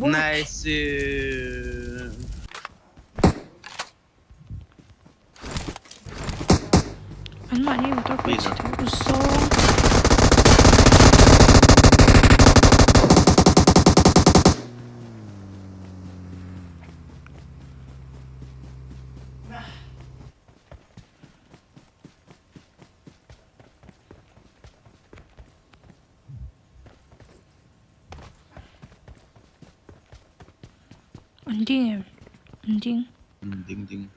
work. Nice. An mahni motor pawh chhe tho u zawng. An ding em? An ding. Um ding ding.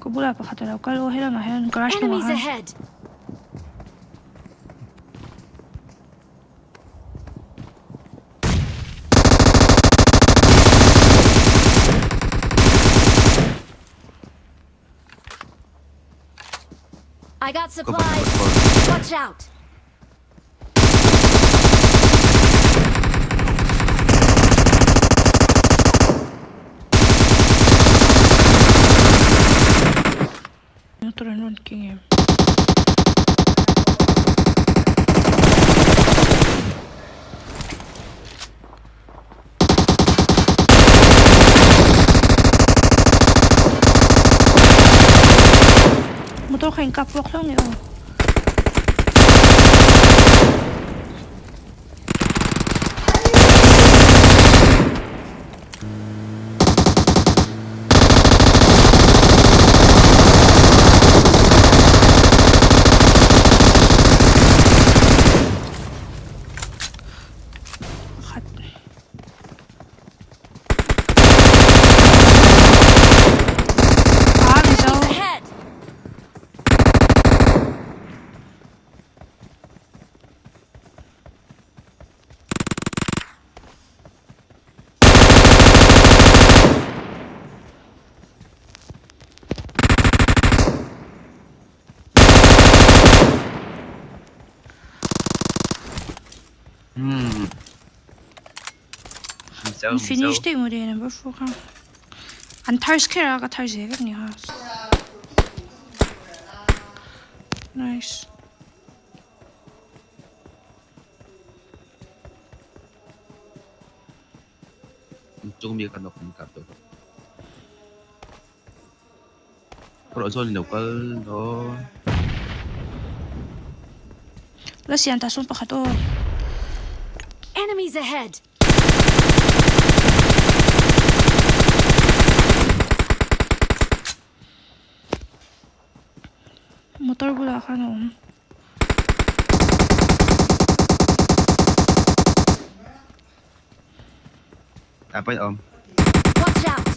Ka bulah pakhat a lo kal aw helamah hian garage hnungah Enemies khan. ahead! I got supplies. Watch out. Motor an rawn keng em? Motor kha in kap ruak hlauh nge aw. Pakhat. Ah, Mizo. Enemies ahead! Hmm. Mizo, An finish Mizo. daih maw le number 4 kha. An thirst kher a ka thirst ve vek ni kha. Nice. Chung mi kan awk kap tawh. Rawh chuan in lo kal dawn. La siam ta sawn pakhat aw. Enemies ahead! Motor bulah khan a awm. Tah pawhin a awm. Watch out!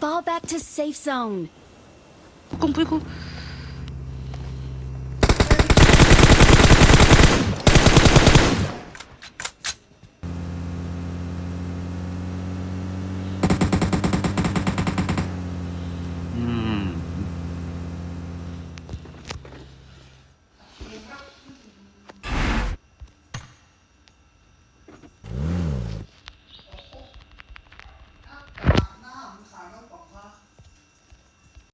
Fall back to safe zone. Kawngpui khu.